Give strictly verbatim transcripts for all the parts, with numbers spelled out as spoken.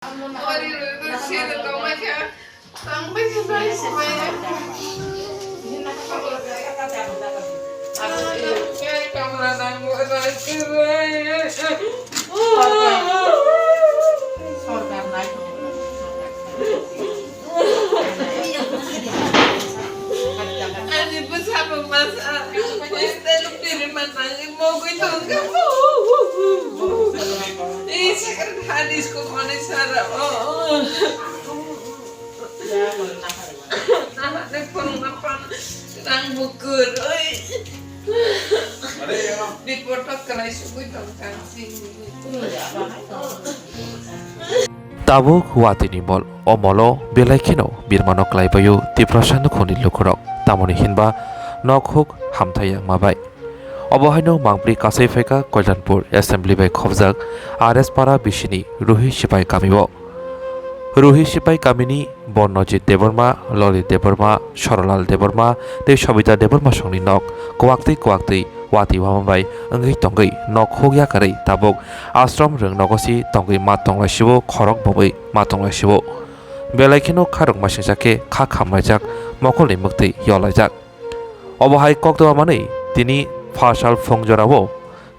Ani bwsabo masa, hostel piri manang mogwi tongkha. Ei second hand school mani sara o. Nahane phone napan rang bukur oi. Bipodo kwlai sugwi tongkha. Tabuk watini mol, o molo belai kheno birmano klaibaio Tiprasa nukhungni lukurok, tamoni hinba nok huk hamthai yangma bai. Obo haino mangpli kasai phaikha Koilanpur Assembly bai khobjak R S Para bisini Ruhi Sipai kamio. Ruhi Sipai kamini Bornojit Debbarma, Lolit Debbarma, Sorolal Debbarma tei Sobita Debbarma songni nok kwak tei kwak tei watwi wama bai wngwi tongwi nok huk yakarwi tabuk ashram rwng nogo si tongwi ma tonglaisio, khorok bobwi ma tonglaisio. Belai kheno kharok masingcha khe kha khamlaijak, mokolni mwktwi yolaijak. Obo hai koktwma manwi tini pha sal phung jorao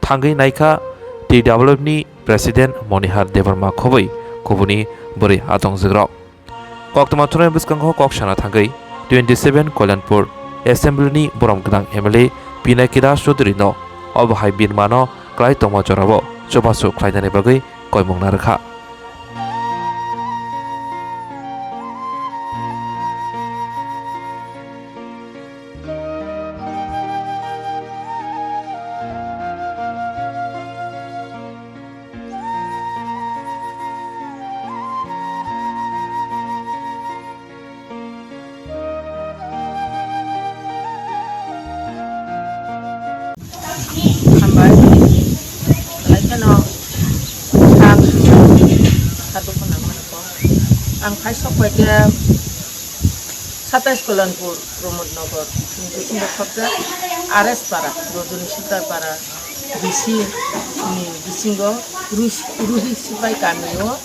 thangwi naikha T W F ni President Monihar Debbarma khobwi kubuni bwrwi atongjakrok. Koktwma thunai bwskango kok sana thangwi twenty seven Koilanpur Assembly ni borom gwnang M L A Pinaki Das Chaudhury no obo hai birmano klai tongma jorao chubachu khlainani bagwi koimung narwkha. Hambai. Belai kheno kha hambai. Kha dukhu nangmani kok. Ang phai sok pai khe satais Koilanpur, Pramod Nagar, bisingo khobjak R S Para, Rajani Sitai Para, B C ni bisingo Rus-, Ruhi Sipai kamio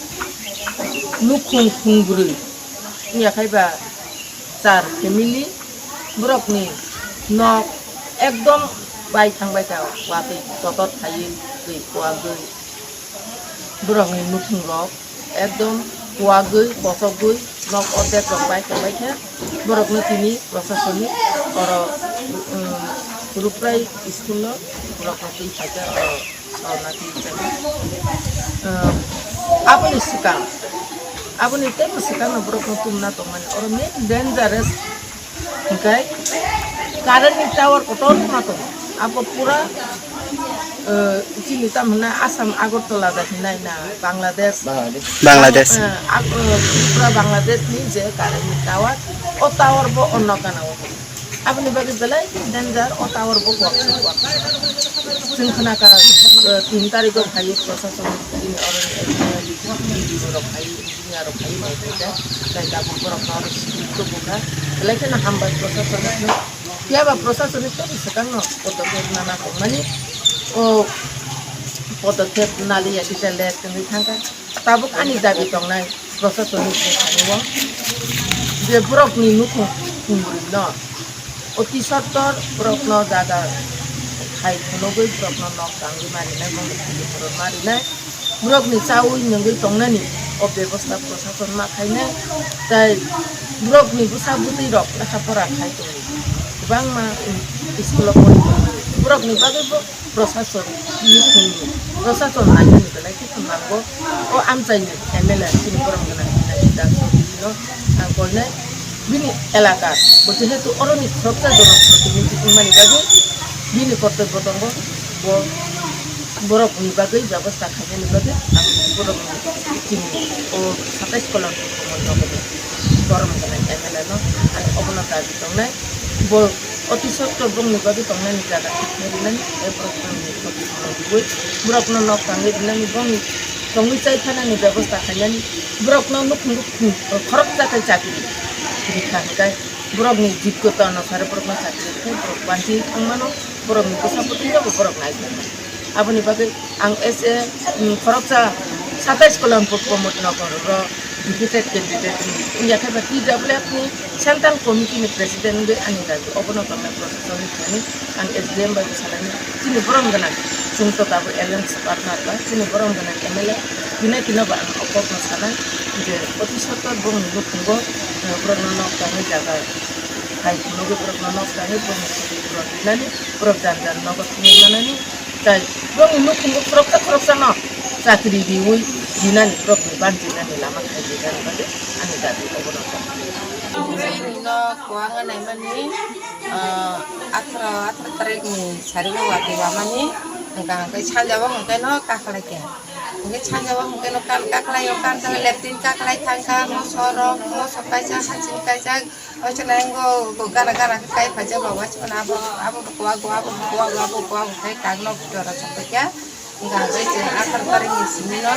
nukhung khungbrwi wngya khai ba char family, borokni nok ekdom bai thang bai kha, watwi totot khaiwi twi kuagwi. Borokni nukhungrok ekdom kuagwi, kochogwi, nok ordek rok bai tongbai khe, borokno tini proshasoni oro, um, Ruprai school-o borokno twi phai khe oro sorna twi chai. Um, aboni swkang, aboni teibo swkangno borokno tumna tongmani oro main dangerous. Hwnkhe current ni tower kotor ma tongo. Abo pura, eh, chini tamo hwnna Assam Agartala da hinai na Bangladesh. Bangladesh. Bangladesh. Eh, ag-, eh, pura Bangladesh ni je current ni tower. O tower bo o nok gana o. Aboni bagwi belai danger o tower bo kuak se kuak. Chwng khna kha, eh, tin tarikh o phaiwi proshasoni tini oro ni, eh, D D O rok phaiwi. Yarok phai bai khaijak, tei tabuk borok no oro sidi tubu kha. Belai kheno hambai proshasoni no. Phiya ba proshasoni tei swkang no podokep nana tongmani. O podokep naliya kisa let wngwi thangkha. Tabuk ani dabi tongnai proshasoni ni thani o je borok ni nukhung khumrwi no. Oti sottor borokno jaga khai phunugwi borokno nok tangwi marinai, bongni khili borok marinai, borokni chaui nungwi tongnani o bebosta prosason ma khainai, tei borokni bwsa bwtwi rok lekha pora khai tongo, kwbangma school o pori tongo, borokni bagwi bo prosason, prosason naikhe belai khe nango. O amchaini M L A chini borom gwnang Pinaki Das Chaudhury no ang koinai bini elaka bo jehetu oroni khoroksa jonoprotinidhi wngmani bagwi bini kortobbo tongo, bo borokni bagwi bebosta khainani bagwi ang borokni chini o satais kolom ni komo nogwi borom gwnang M L A no ang obono dabi tongnai. Bo oti sotto bongni bagwi tongnani jaga thik khe rinani, tei borok bongni bagwi borokno nok tangwi rinani, bongni tongwi chai phanani bebosta khainani, borokno nukhung nukhung khoroksa khe chakri rikha hwnkhe borokni jigota anusare borokno chakri rikhe borok banchi thangmano, borokni bwsa bwtwi no bo borok naijaknai. Aboni bagwi ang S A, um, khoroksa Satais Kolampur Pramod Nagar ro deputed candidate wngya khe ba T W F ni central committee ni president wngwi ani dabi obono tongnai proshasoni thani ang S D M bai bwsalaini chini borom gwnang chwng to tabuk alliance partner ba chini borom gwnang M L A Pinaki no ba ang o kokno sanai je oti sotor bongni nukhungo borokno nok tangwi jaga hai phunugwi borokno nok tangwi bongni khobwi borok rinani borok jan jan nogo thangwi manani. Tai bongni nukhungo khoroksa khoroksano chakri riwi rinani, borokni banjinani lama khai rinani bagwi ani dabi obono tong. Chini nok kwbangma naimani, ah, atharo, atharo tarikni sarigo watwi wamani, hwnkha hwnkhe sanjabo hwnkhe no kakhlai khe. Hwnkhe sanjabo hwnkhe no kan kakhlaio, kan kakhlai leptin kakhlai thangkha, mosorok, mosok kaisa, haching kaisa, Waisa nai wngkha, wngkha, gana, gana khe kai phaijak ba, waisa mano abo, abo bo kuago, abo bo kuago, abo bo kuago khe kagno jora chapikya. Wngkha hwnkhe chwng atharo tarikni simi no,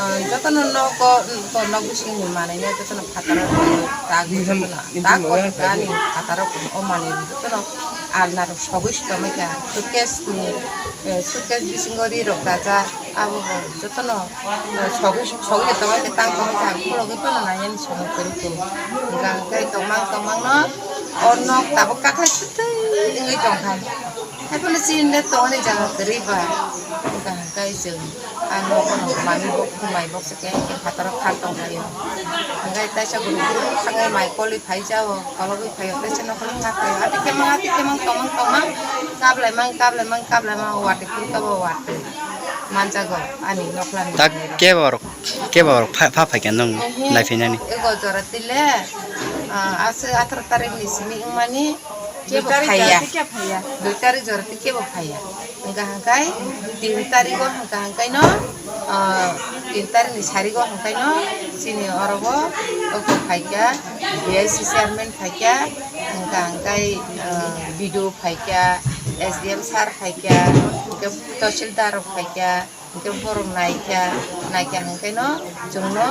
ah, jotono nogo, nok bisingni manwino jotono phataro tak jotono tak o ani phataro o manwi jotono alna rok sogwi se tongwi kha. Suitcase ni, eh, suitcase bisingo ri rok dajak. Abo bo jotono, eh, sogwi, sogwi tongwi khe tang tongwi kha, khulogwi phano nai ani somoi kwrwi khe. Hwnkha hwnkhe tongmang tongmangno o nok tabuk kakhai swtwi wngwi tongkha. Haiphano chini le tongmani jaga kwrwi ba. Hwnkha hwnkhe chwng a nokono manwi bo khumai boksa khe phataro khan tongkhaio. Hwnkhe taisa guruk guruk thangwi mai kolwi phaijao, kologwi phaio, taisa nokhorwi kha phaio. Ati khemang, ati khemang, tongmang tongmang, kablaimang, kablaimang, kablaimang, watwi phuru kabo watwi. Manjago ani nokhorni. Tak kebo rok, kebo rok pha, pha phaikha nwng Ehe, naiphinani. Ego jora tile, ah, ase atharo tarikni simi wngmani kebo Dui tarik phaiya. Jora tike phaiya. Dui tarik jora tike bo phaiya. Hwnkha hwnkhe tin tarigo hwnkha hwnkhe no, ah, tin tarikni sarigo hwnkhe no chini orogo oko phaikha, B I C chairman phaikha, hwnkha hwnkhe, ah, B D O phaikha, S D M sir phaikha, hwnkhe tahsildar rok phaikha, hwnkhe borok naikha, naikha hwnkhe no chwngno,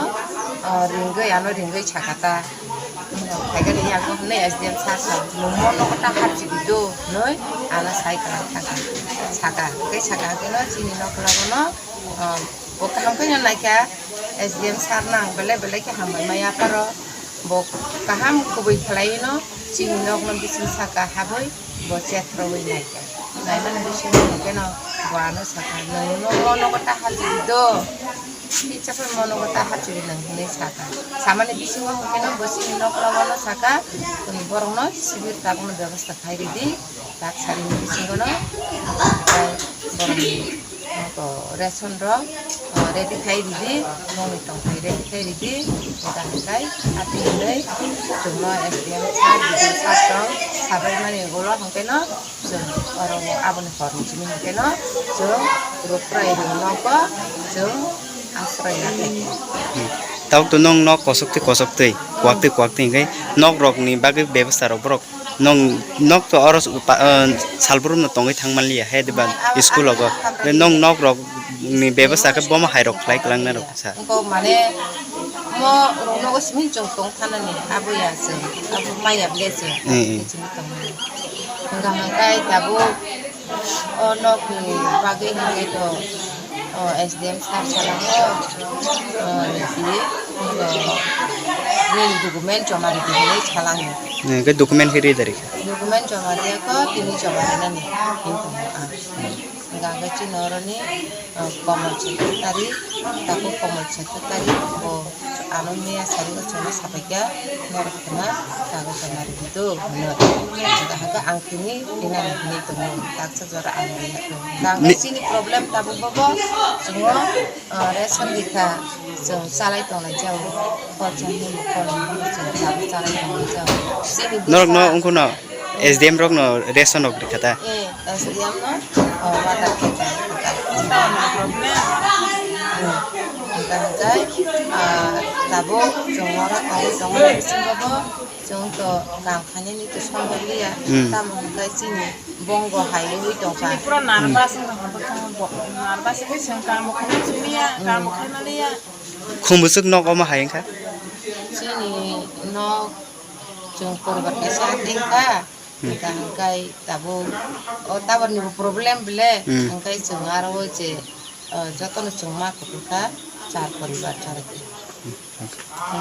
ah, ringwi ano ringwi sakha ta. Phaikhe ni yago hwnwi S D M sir sa, "Nwng mo nogo ta hapsi di do," hwnwi ano sai kwlai thangkha. Saka, tei saka hwnkhe no chini nokla bono, ah, bo kaham khe no naikha, S D M sir nang belai belai khe hambai maya pharo, bo kaham kubui khlai no chini nokno bising saka habwi bo chet rwui naikha. Naimani bisingo hwnkhe no bo ano saka, "Nwng no mo nogo ta hapsi di do." Tei chapha mono ta hachiri nang hinwi saka. Samani bisingo hwnkhe no bwswini nokla wano saka, tini borokno sibir tabukno bebostha khai ridi, tak sarini bisingo no, tei borokni, oko, ration rok, o, ready khai ridi, nokni tongthai ready khai ridi, hwnkha hwnkhe ati hinwi chwngno S D M sir, B D O sir rok sabai mani ulo hwnkhe no, Chwng oro o aboni horni simi hwnkhe no chwng rukrai rwng nogo chwng asroi na khe. Hmm. Tabuk to nwng nok kosok twi kosok twi, kwak twi kwak twi hwnkhe nok rok ni bagwi bebostha rok borok nwng nok to oro pa-, ah, salbrum no tongwi thang man liya he diba school rogo. Nwng nok rok ni bebostha khe bomo hai rok khlai kwlang na rok sa. Wngkok mane mo rwngnogo simi chwng tong thanani, abo ya chwng, abo maya ble chwng, Mm, mm. Chini tongmani. Hwnkha hwnkhe tabuk o nokni bagwi hwnkhe to, o, S D M sir salango, o, nini, o, nini document joma ridi hinwi salango. Hwnkhe document khe rida rikha? Document joma riyakho, tini joma rinani hinwi tongo ang. Hwnkha hwnkhe chini oroni, ah, Komol Secretary, takhuk Komol Secretary, bo ano miya sari o chwngno sabaikha, norok khna kagojo nari di do hwnwi. Hwnkha hwnkhe ang tini rinani hinwi tongo, taksa jora ang riya kho. Hwnkha hwnkhe Ni- chini problem tabuk bobo chwngno, ah, ration rikha, chwng chalai tonglai jao, khorsa hinwi khorsa hinwi chwng tabuk chalai tonglai jao. Chini Norok no bwsa wngkha no? S D M rok no ration rok rikha ta? Eh, S D M no, oh, water khe ta. Water ni problem. Hmm. Hwnkha hwnkhe, ah, tabuk chwng oro tongwi tongwi bisingo bo chwng to kam khainani to songwk liya. Hmm. Tamo hwnkhe chini bongo hai wngwi tongkha. Chini pura nervous wngkha hwnkhe bo nervous wngwi chwng kamo khaina chwng liya, kamo khaina liya. Khum bwswk nok omo hai wngkha? Chini nok chwng poribar kaisa tei wngkha. Hmm. Hwnkha hwnkhe tabuk o tower ni bo problem bile, Hmm. Hwnkhe chwng aro o je, o, jotono chwng ma kuphur kha, Char poribar char.